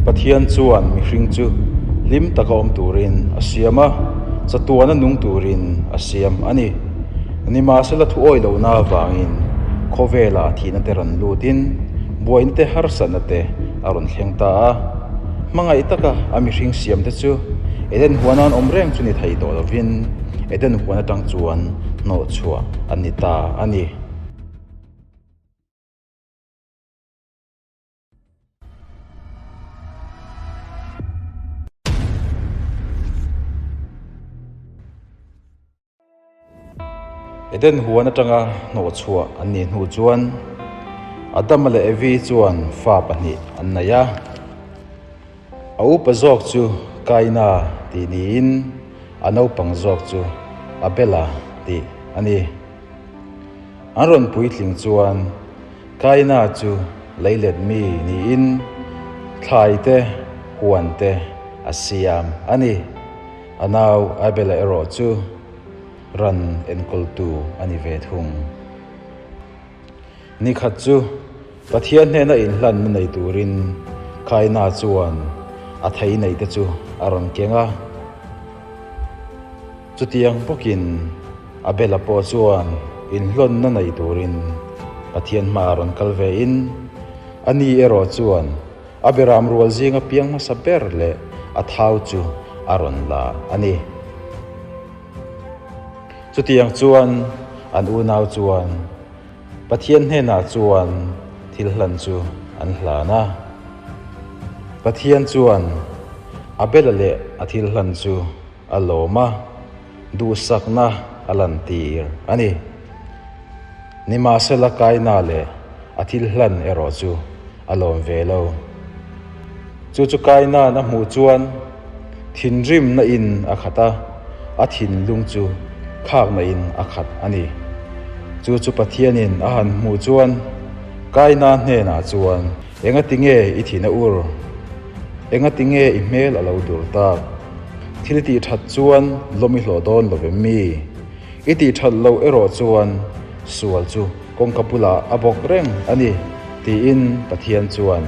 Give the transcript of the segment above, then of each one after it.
Pathian chuan mihring chu hlim taka awm turin a siam a, chatuana nung turin a siam a ni. Nimahsela thu awih lohna avangin khawvelah thihna te rawn lutin buaina te harsatna te a rawn thleng ta a. Hmangaih taka a mihring siam te chu Eden huana an awm reng chu ni thei tawh lovin Eden huan atang chuan hnawhchhuah an ni ta a ni. Eden huan atanga hnawhchhuah an nih hnu chuan Adama leh Evi chuan fa pahnih an nei a. A upa zawk chu Kaina tih niin a naupang zawk chu Abela tih a ni. An rawn puitling chuan Kaina chu leilet mi niin thlai te, huan te a siam a ni. A nau Abela erawh chu ran enkawltu a ni ve thung. Nikhat chu Pathian hnena inhlanna nei turin Kaina chuan a thei neihte chu a rawn keng a. Chutiang bawkin Abela pawh chuan inhlawnna nei turin Pathian hmaah rawn kal vein, ani erawh chuan A beram rual zinga piang hmasa ber leh a thau chu a rawn la a ni. Chutiang chuan an unau chuan Pathian hnenah chuan thil hlan chu an hlan a. Pathian chuan Abela leh a thil hlan chu a lawm a, duhsakna a lantir a ni. Nimahsela Kaina leh a thil hlan erawh chu a lawm ve lo. Chu chu Kaina'n a hmuh chuan thinrimna in a khat a, a thinlung chu khakna in a khat a ni. Chu chu Pathianin a han hmuh chuan Kaina hnenah chuan, Engati nge i thin a ur? Engati nge i hmel a lo dur tak? Thil tih that chuan lawm i hlawh dawn lo vem mi? I tih that loh erawh chuan sual chu kawngka bulah a bawk reng a ni, tiin Pathian chuan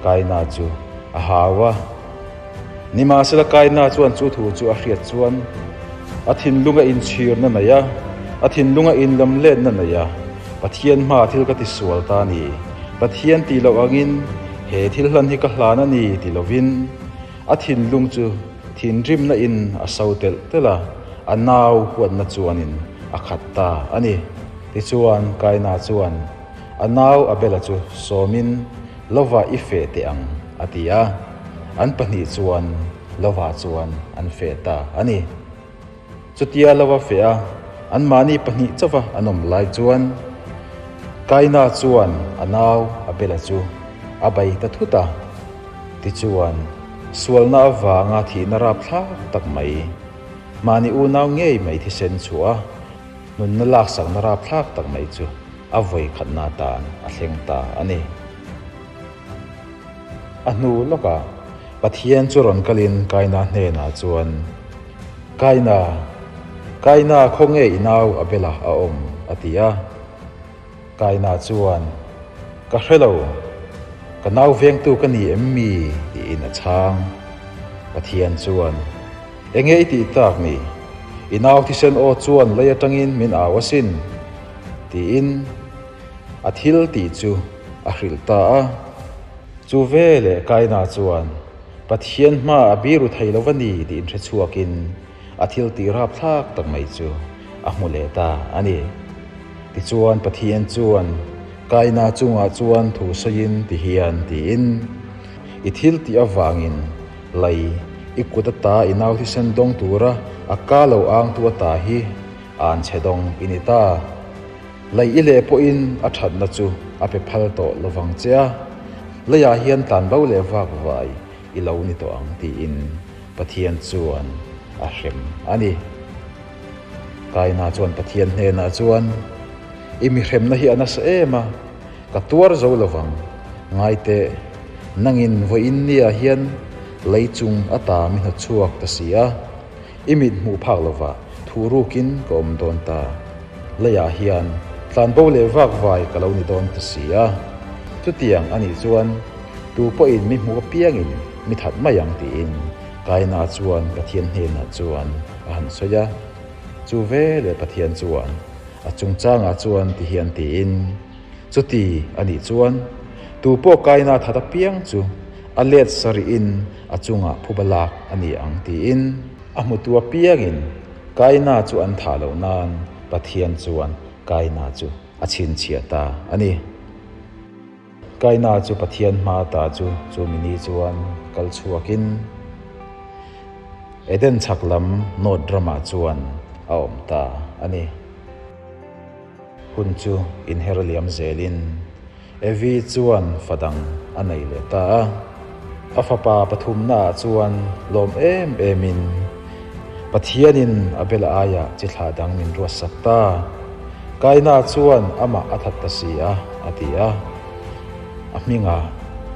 Kaina chu a hau a. Nimahsela Kaina chuan chu thu chu a hriat chuan a thinlunga inchhirna nei a, a thinlunga inlamletna nei a, Pathian hmaa thil ka ti sual ta a ni, Pathian tih loh angin he thil hlan hi ka hlan a ni ti lovin a thinlung chu thinrimna in a so telh telh a, a nau huatna chuanin a khat ta a ni. Tichuan, Kaina chuan a nau Abela chu sawmin Lova i feh teh ang, a ti a. An pahnih chuan Lova chuan an feh ta a ni. Chutia Lova feh a, anmahni pahnih chauva an awm lai chuan Kaina chuan a nau Abela chu a bei ta thut a. Tichuan, sualna avanga thihna rapthlak tak mai, mahni unau ngei mai thisen chhuah a, nunna laksakna rapthlak tak mai chu a vawi khatna atan a thleng ta a ni. A hnu lawkah Pathian chu rawn kalin Kaina hnenah chuan, Kaina, Kaina khawnge i nau Abela a awm? a ti a. Kaina chuan, Ka hre lo, ka nau vengtu ka ni em mi? tiin a chhang. Pathian chuan, Enge i tih tak ni? I nau thisen aw chuan lei atangin min au asin, tiin a thil tih chu a hrilh ta a. Chu veleh Kaina chuan, Pathian hmaah a biru thei lo va ni tiin hre chhuakin, A thil tih rapthlak tak mai chu a hmu leh ta a ni. Tichuan Pathian chuan Kaina chungah chuan thu sawiin ti hian tiin, I thil tih avangin lei i kut ata i nau thisen dawng tura a ka lo angtu ata hi an chhe dawng i ni ta. Lei i leh pawhin a thatna chu a pe phal tawh lovang che a, leiah hian tlanbo leh vak vai i lo ni tawh ang tiin Pathian chuan a hrem a ni. Kaina chuan Pathian hnenah chuan, I mi hremna hi a nasa em a, ka tuar zo lo vang. Ngai teh, nangin vawiin nia hian lei chung ata mi hnawtchhuak ta si a, i mit hmuh phak lovah thu rukin ka awm dawn ta. Leiah hian tlanbo leh vak vai ka lo ni dawn ta si a. Chutiang a nih chuan tu pawhin mi hmuh apiangin. mi that mai ang tiin Kaina chuan Pathian hnenah chuan a han sawi a. Chu veleh Pathian chuan a chungchangah chuan ti hian tiin, Chuti a nih chuan tu pawh Kaina that apiang chu a let sarihin a chungah phuba lak a ni ang tiin a hmutu apiangin Kaina chu an thah loh nan Pathian chuan Kaina chu a chhinchhiah ta a ni. Kaina chu Pathian hma ta chu chumi ni chuan kal chhuakin Eden chhak lam Nod ramah chuan a awm ta a ni. Hun chu inher liam zelin Evi chuan fa dang a nei leh ta a. A fapa pathumnaah chuan lawm em emin Pathianin Abel aiah chi thlah dang min ruatsak ta. Kaina chuan amah a that ta si a, a ti a. A hmingah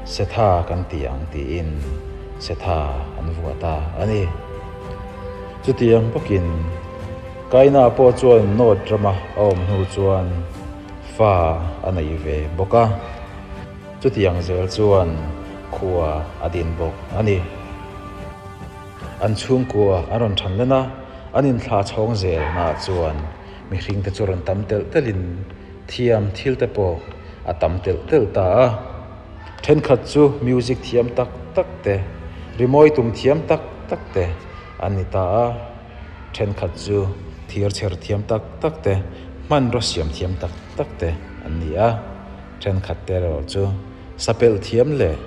Setha kan ti ang tiin Setha an vuah ta a ni. Chutiang bawkin Kaina pawh chuan Nod rama a awm hnu chuan fa a nei ve bawk a. Chutiang zel chuan khua a din bawk a ni. An chhungkua an rawn than len a, an inthlah chhawng zel naah chuan mihring te chu rawn tam telh telhin thiam thil te pawh a tam telh telh ta a. Thenkhat chu music thiam tak tak te, rimawi tum thiam tak tak te an ni ta a. Thenkhat chu thir chher thiam tak tak te, hmanraw siam thiam tak tak te an ni a. Thenkhat te erawh chu sapelh thiam leh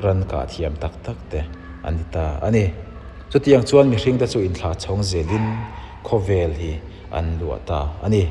ran kah thiam tak tak te an ni ta a ni. Chutiang chuan mihring te chu inthlah chhawng zelin khawvel hi an luah ta a ni.